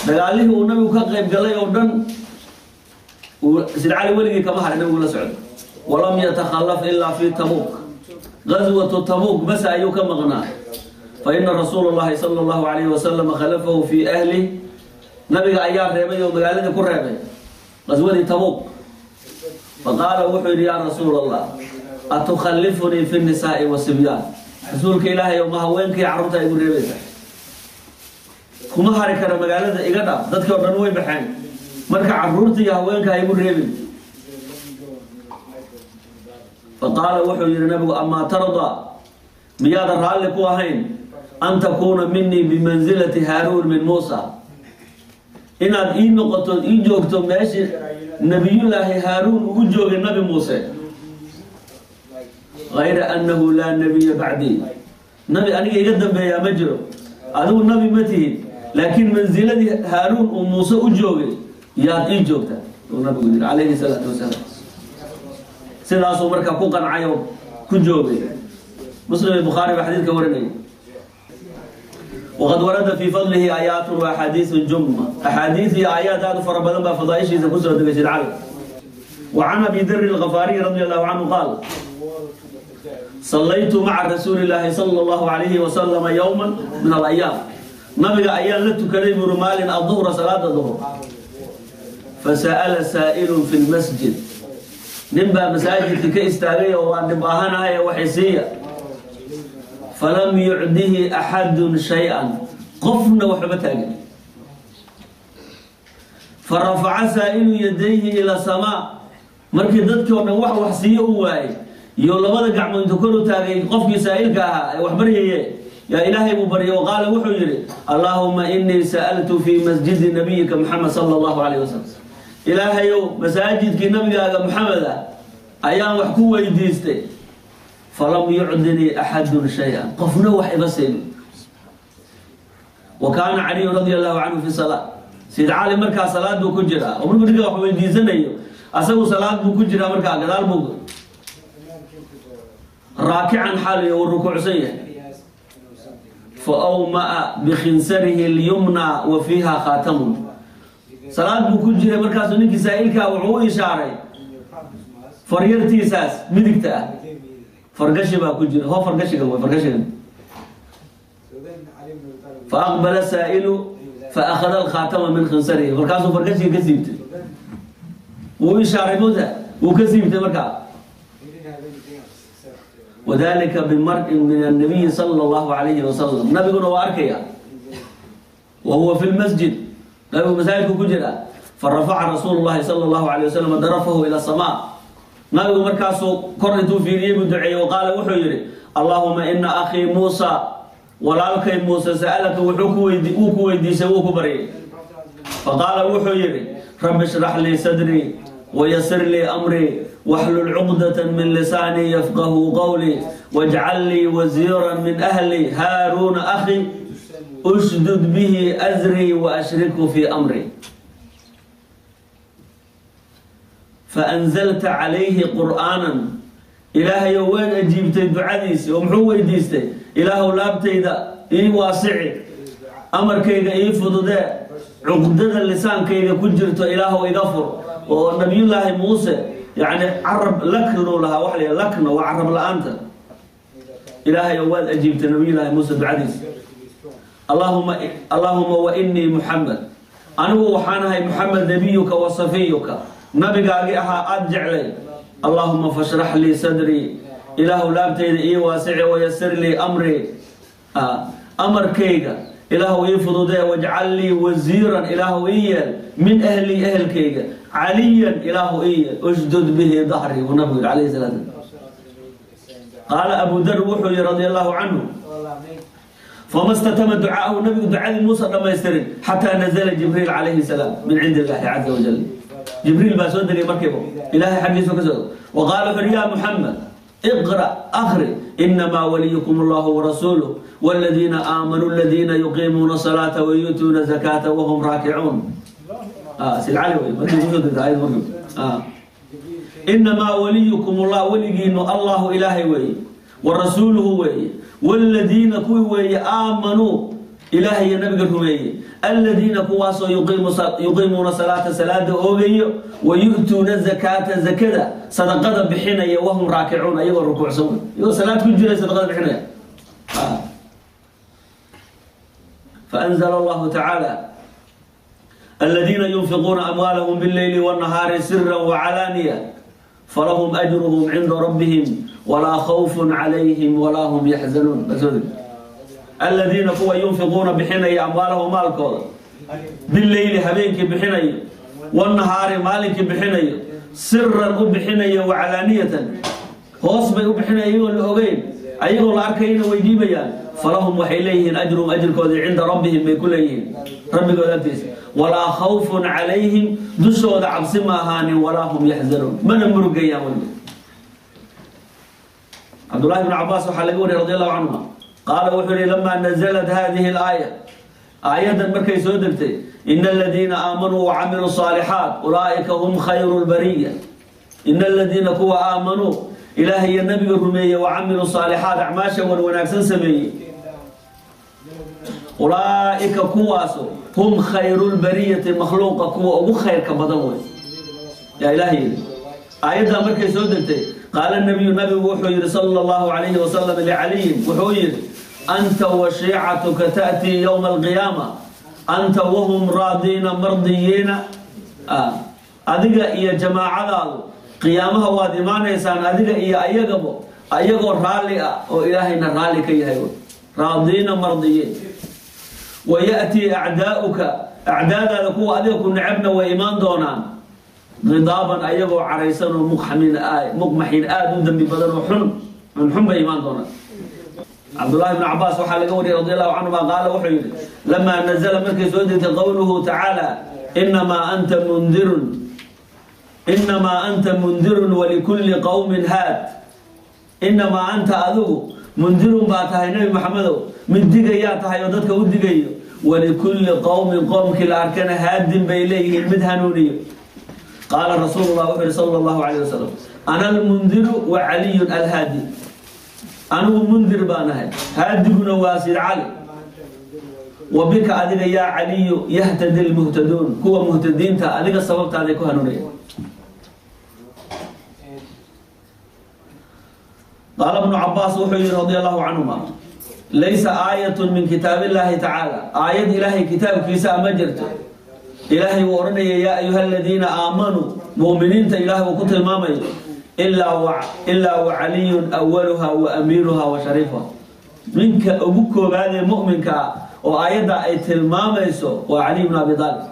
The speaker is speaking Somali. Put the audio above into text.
Dagaalihii uu Nabigu ka qayb galay oo dhan, Sid Cali weligii kama harin, Nabigu la socdo. Walam yatakhalaf ilaa fi Tabuuk, gazwatu Tabuuk bas ayuu ka maqnaa. Fa ina rasuula Llahi sala Allahu alayhi wasalam khalafahu fi ahlih, Nabiga ayaa reebay oo magaaladii ku reebay qaswadii Tabuuk. Faqaala, wuxuu yidhi: "Yaa Rasuul Allah, atukhallifunii fi nisaai wasibyaan?" Rasuulka Ilaahay, ma haweenkii carruurta igu reebaysa? Kuma hari kara magaalada, iga dhaaf, dadkii o dhan way baxeen, marka carruurta iyo haweenka ha igu reebin. Faqaala, wuxuu yihi Nabigu: "Amaa tardaa?" Miyaadan raalli ku ahayn "an takuuna minii bimansilati Haaruun min Muusa?" Inaad ii noqoto, ii joogto meeshii Nabiyullaahi Haaruun ugu joogay Nabi Muuse. Gayra annahu laa nabiya bacdii, nabi aniga iga dambeeyaa ma jiro, adigu nabi ma tihid, laakiin mansiladii Haaruun uu Muuse u joogay yaad ii joogtaa, uu Nabigu yiri calayhi salaatu wasalaam. Sidaasuu marka ku qancay oo ku joogay. Muslim iyo Bukhaari baa xadiidka warinaya. Waqad warada fii fadlihi aayaatun wa axaadiisun jumma, axaadiis iyo aayaad aad u fara badan baa fadaaishiisa kusoo degay Sid Cali. Wa can Abi Dari Alkhafaariy radi Allahu canhu qaal: "Sallaytu maca rasuuli Illaahi sala Allahu alayhi wasalama yowman min alayaam." Nabiga ayaan la tukaday, buuri, maalin aduhra, salaada duhur. "Fasa'ala saa'ilun fi lmasjid," nin baa masaajidka ka istaagay oo "waan dhib ahanahay, waxisiiya." "Falam yucdihi axadun shay-an," qofna waxuma taagin. "Farafaca saa'ilu yadayhi ila samaa," markii dadkii oo dhan wax siiyo u waayay iyo labada gacmood intuu kor u taagay qofkii saa'ilka ahaa ee wax baryaye, yaa Ilaahay buu baryay. Wa qaala, wuxuu yidhi: "Allaahuma inii sa'altu fii masjidi nabiyika Maxamed sala Allahu calayh wasalam." Ilaahayow, masaajidkii nabigaaga Maxamed ah ayaan wax ku weydiistay. "Falam yucdinii axadun shay-an," qofna wax iba siinin. "Wa kaana Caliyu radia Allahu canhu fi salaa," Sayid Cali markaa salaad buu ku jiraa, oo markuu ninka wax weydiisanayo asagu salaad buu ku jiraa, markaa gadaal buu raakican xaaliyo uu rukuucsan yahay. "Fa awma'a bikhinsarihi lyumna wa fiiha khaatamun." Salaad buu ku jiray, markaasuu ninkii saa'ilkaa wuxuu u ishaaray faryartiisaas midigta ah, fargashi baa ku jira. Ho, fargashigan way fargashigan. "Fa aqbala saa'ilu fa akhada alkhaatama min khinsarihi," markaasuu fargashiga ka siibtay. Wuu ishaaray mota, wuu ka siibtay markaa. "Wadalika bimar'in min annabiyi sala Allahu alayhi wasalam," Nabiguna waa arkaya. "Wa huwa fi lmasjid," Nabigu masaajidku ku jira. "Farafaca rasuulu Llahi sala Allahu alayh wasalam darafahu ila samaa," Nabigu markaasuu kor intuu fiiriyey buu duceeyey. Wa qaala, wuxuu yidhi: "Allahuma ina akhii Muusa," walaalkay Muuse, "sa'alaka," wuxuu ku weydi wuu ku weydiisay, wuu ku baryay. Faqaala, wuxuu yidhi: "Rabbi ishrax lii sadrii wayasir lii amrii waxlul cuqdata min lisaanii yafqahu qawlii wajcal lii wasiiran min ahli, Haaruuna akhi, ushdud bihi azrii waashrikhu fii amrii." "Faanzalta calayhi qur'aanan," Ilaahayow waad ajiibtay ducadiisii. Oo muxuu weydiistay? Ilaahow, laabtayda ii waasici, amarkayga ii fududee, cuqdada lisaankayga ku jirto Ilaahow iga fur. Oo Nabiyullaahi Muuse yacni carab laknuu lahaa, waxa la yidhaha lakna waa carab la-aanta. Ilaahayow, waad ajiibtay Nabiyullaahi Muuse ducadiisi. Allahuma, allahuma wa inii Muxamed, anigu waxaan ahay Muxamed, nabiyuka wa safiyuka, nabigaagii ahaa aada jeclay. Allahuma fashrax lii sadrii, Ilaahu laabtayda ii waasici, wayasir lii amrii, amarkayga Ilaahu ii fududee, wajcal lii wasiiran, Ilaahu ii yeel, min ahlii, ehelkayga, Caliyan Ilaahu ii yeel, ushdud bihi dahri, buu Nabigu yidhi calayhi salaatu. Qaala Abu Dar, wuxuu yihi radia Allahu canhu: "Fama statama ducaahu," Nabigu ducadii muusa dhammaystirin, "xataa nazala Jibriil calayhi salaam min cindi Illahi caza wajal." Jibriil baa soo degay markiiba, Ilahay xaggiisu ka soo. Wa qaala, wuxu uhi: "Yaa Muxamed, iqra', akri: inamaa waliyukum Allahu warasuuluh waladiina aamanuu aladiina yuqiimuuna salaata wayuutuuna zakaata wahum raakicuun." Silcali wey markii kusoo degta ayad markiiba. "Inamaa waliyukum Allah," weligiinu Allahu Ilaahay weeye, wa rasuuluhu weeye, waladiina kuwii weeye, aamanuu. Ilaahay iyo nabiga rumeeyey, aladiina kuwaasoo yuqiimuuna salaata, salaada oogayo, wa yu'tuuna zakaata, zakada, sadaqada bixinaya, wahum raakicuun, ayagoo rukuucsan wey, iyagoo salaad ku jiray sadaqada bixinaya. Faanzala allahu tacaala aladiina yunfiquuna amwaalahum bileyli wاnnahaari sira wacalaaniya falahum ajruhum cinda rabbihim walaa khawfun calayhim walaa hum yaxzanuun. Aladiina kuwa yunfiquuna bixinaya, amwaalahum maalkooda, bileyli habeenkii bixinayo, wanahaari maalinkii bixinayo, siran u bixinayo, wacalaaniyatan hoos bay u bixinaya, iyagoo la ogeyn, ayagoo la arkayna way dhiibayaan. Falahum waxay leeyihiin, ajruhum ajirkoodii, cinda rabbihim bay ku leeyihiin rabbigooda agtiisa, walaa khawfun calayhim dushooda cabsi ma ahaanin, walaa hum yaxzanuun mana murugayaan weligood. Cabdullahi bn Cabaas waxaa laga wariyay radi allahu canhuma, qaala wuxuu yihi: lamaa nazalat hadihi alaaya, aayaddan markay soo degtay, ina aladiina aamanuu wacamiluu saalixaat ulaa'ika hum khayru lbariya, ina aladiina kuwa aamanuu ilaahay iyo nabiga rumeeyey, wacamiluu saalixaat acmaasha wan wanaagsan sameeyey, ulaa'ika kuwaasu hum khayru lbariyati, makhluuqa kuwa ugu khayrka badan wey yaa ilaah yidhi. Aayaddaa markay soo degtay, qaala nabiyu, nabigu wuxuu yihi sala allahu calayhi wasalam, licaliyin wuxuu yihi: anta wa shiicatuka ta'tii yowma alqiyaama anta wahum raadiina mardiyiina. Adiga iyo jamaacadaadu qiyaamaha waad imaanaysaan, adiga iyo ayagabo ayagoo raalli ah oo ilaahayna raalli ka yahay, raadiina mardiyiin. Wa ya'tii acdaa'uka, acdaadaada kuwa adiga ku necebna way imaan doonaan, qidaaban ayagoo caraysan oo muqxamin, muqmaxin, aada u dembi badan oo xun xunxun bay imaan doonaan. Cabdullahi bn Cabaas waxaa laga wariyay radi allahu canhuma, qaala wuxuu yihi: lamaa nazala markay soo degtay qowluhu tacaala inamaa anta mundirun, inamaa anta mundirun walikulli qowmin haad, inamaa anta adigu mundirun baa tahay, Nebi Maxamedow, mid digayaa tahay oo dadka u digayo, walikulli qowmin qoomkii la arkana, haadin bay leeyihiin mid hanuuniyo. Qaala rasuulu llah wuxuu yihi sala allahu calayh wasalam: ana almundiru wa caliyun alhaadi. Anigu mundir baan ahay, haadiguna waa Sid Cali. Wa bika adiga yaa Caliyu yahtadi lmuhtaduun, kuwa muhtadiinta adiga sababtaaday ku hanuunaya. Qaala bnu Cabaas wuxuu yihi radi allahu canhuma: laysa aayatu min kitaab illahi tacaala, aayad ilaahay kitaabkiisa ma jirto ilaahay uu odhanaya yaa ayuha aladiina aamanuu, mu'miniinta ilaahay uu ku tilmaamayo, ilaa wa caliyun awaluha wa amiiruha wa shariifuha. Ninka ugu koobaadee mu'minka ah oo aayadda ay tilmaamayso waa Caliy bn Abi Aalib.